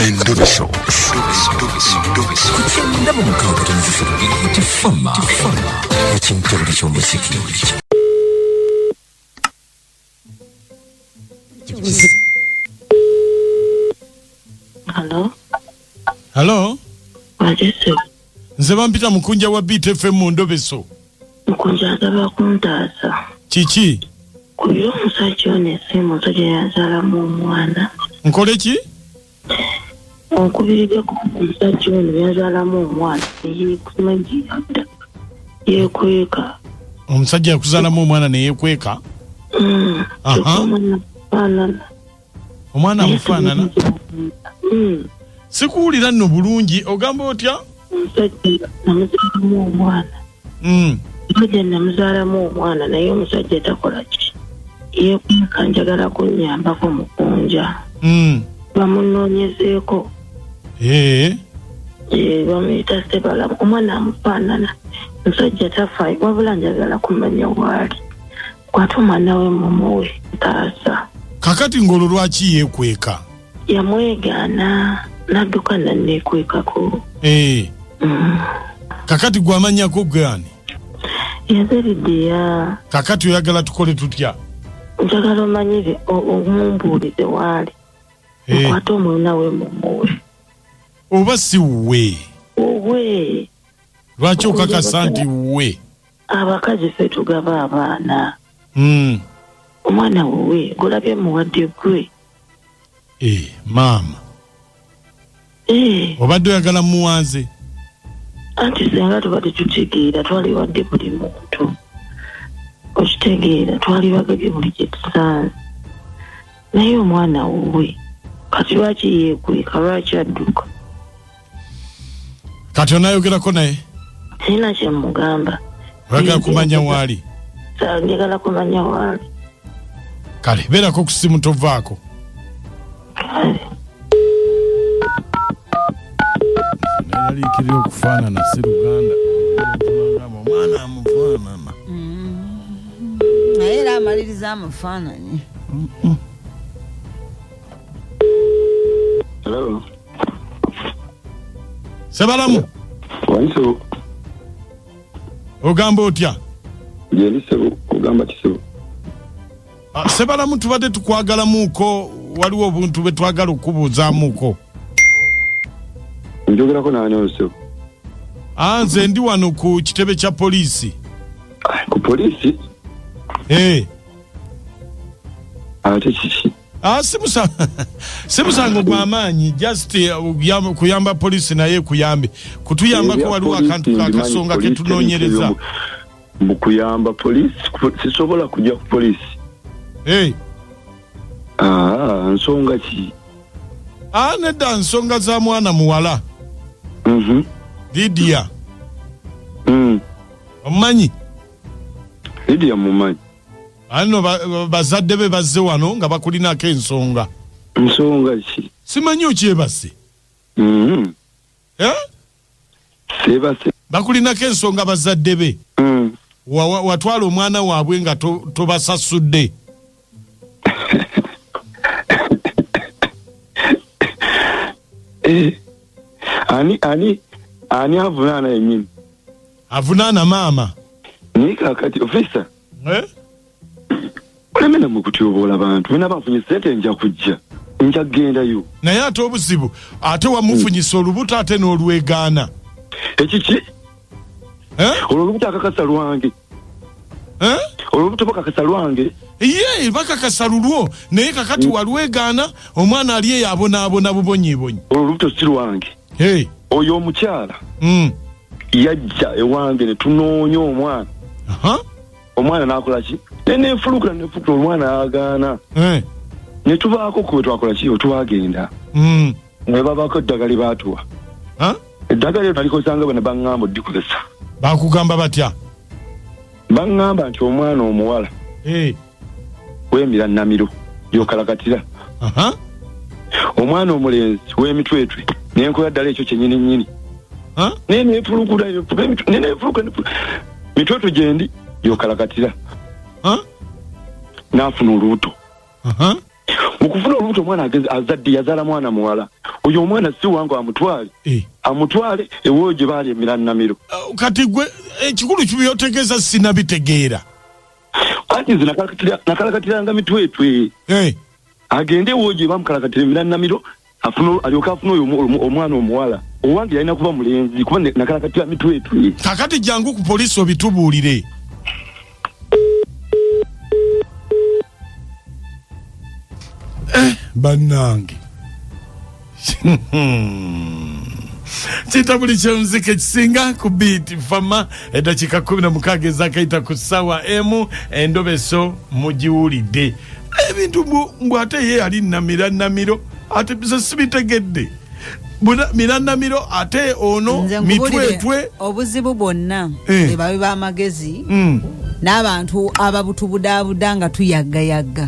Endobeso. Ku 96.3 Tifama ekintobole ky'omuziki. Halo, Halo, wagese. Nze bampita Mukunja wa Beat FM mu Ndobeso. Mukunja, asaba kuntaasa. Kiki? Kubira omusajja ono essimu, omusajja yanzaalamu omwana. Nkole ki? Onkubirireko omusajja ono yanzaalamu omwana, yeekumanyiadda yeekweka. Omusajja yakuzaalamu omwana neyekweka? Mm. Aha. Kyokka omwana afaanana. Omwana amufaanana? Mm. Sikuwulira nno bulungi, ogamba otya? Omusajja namuzaalamu omwana. Omusajja namuzaalamu omwana, naye omusajja takola ki, yeekweka. Njagala kunnyambako, Mukunja. Bamunoonyezeeko. Ee. Eh, bamuyita Sebalamu, omwana amufaanana. Omusajja tafaayo, wabula njagala kumanya waali, kwate omwana we mumuwe, ntaasa. Kakati ng'olwo lwaki yeekweka? Yamwegaana n'adduka nanneekwekako. Ee. Kakati gwe amanyako gani? Yazeridiya. Kakati oyagala tukole tutya? Njagala omanyire omumbuulize waali. Eh. Okwate omwana we mumuwe. Oba si wuwe? Owe. Lwaki okakasa nti wuwe? Abakazi ffe tugaba abaana. Omwana wuwe, gulabye muwadde gwe. Ee, maama. Eh. Obadde oyagala muwanze? Anti senga tubadde tutegeera, twaliwadde buli muntu. Okitegeera, twalibagabye buli kye tusanze, naye omwana wuwe. Kati lwaki yeekweka? Lwaki adduka? Kati onayogerako naye? Sirina kyemugamba. Oyagala kumanya waali? Njagala kumanya waali. Kale beerako ku simu, tovaako. Kale. Neraliikirira okufaanana si Luganda, omwana amufaanana. Naye era amaliriza amufaananyi. Hello. Sebalamu. Wangi. Ogamba otya? Gyendi ssebo, ogamba ki ssebo? Ah, Sebalamu, tubadde tukwagalamuuko, waliwo obuntu bwe twagala okubuuzaamuuko. Njogerako naani oyo ssebo? Ah, nze ndi wano ku kitebe kya poliisi. Ah, ku poliisi? Eh. Ate kiki? Ah, si musango gwa maanyi, just kuyamba poliisi naye kuyambe kutuyambako. Ebya Waliwo poliisi akantu mbimanyi, kakasonga poliisi ketunoonyereza. ebintu mu kuyamba poliisi, sisobola kujja ku poliisi. Hey. Ah, nsonga ki? Ah, nedda, nsonga za mwana muwala. Lidia. Omumanyi? Lidia mumanyi. Ano bazadde be bazze wano nga bakulinako ensonga. Nsonga ki? Simanyi, okyebase? Eh? Seebase. Bakulinako ensonga bazadde be. Watwala omwana waabwe nga tobasasudde. Eh, ani avunaana yennyini? Avunaana maama. Naye kaakati ofisa, Eh? oleme nammwe kutyoboola bantu. Bwe naba nfunye sente nja kujja, nja kugendayo. Naye ate obuzibu, ate wamufunyisa olubuto ate n'olwegaana. Ekiki? Eh? Olwo olubuto akakasa lwange? Eh? Olwo olubuto bakakasa lwange? Ye bakakasa lulwo, naye kakati walwegaana, omwana ali eyo abonaabona bubonyiibonyi. Olwo olubuto si lwange. Hey. Oyo omukyala yajja ewange ne tunoonya omwana. Aha. Omwana n'akola ki? Nenefulukula, nefulukula, omwana agaana. Eh. Ne tubaako kwe twakola ki, otwagenda. Ne babaako eddagala lye baatuwa. Ha? Eddagala eryo nalikozanga bwe ne baŋŋamba oddikozesa. Bakugamba batya? Baŋŋamba nti omwana omuwala Eh. wemira namiro gyokalakatira. Aha. Omwana omulenzi w'emitwetwe, nenkola ddala ekyo kyennyini nnyini. Ha? Naye nefulukula, nenefuluka mitwetwe gyendi gyokalakatira. Ha? N'afuna olubuto. Aha. Mu kufuna olubuto omwana ageze azadde, yazaala mwana muwala. Oyo omwana si wange, amutwale. Amutwale ewoyo gye baali emirannamiro. Kati gwe ekikulu kibyotegeeza sinabitegeera. Anti nze nakalakatiranga mitwetwe. Agende ewoyo gye bamukalakatira emirannamiro, alyoke afune oyo omwana omuwala. Owange yalina kuba mulenzi, kuba nakalakatira mitwetwe. Kakati jangu ku poliisi obitubuulire. Bannange, kitabuli kyomuziki ekisinga ku beat fama. Eddakiika 16 ezakayita ku ssaawa emu, endobeso mugiwulidde. Ebintu mbu ate ye yali namira namiro, ate nze sibitegedde. Miranamiro ate ono Nze nkubulire, mitwetwe. Obuzibu bwonna be babi b'amagezi n'abantu ababutubudaabuda nga tuyaggayagga.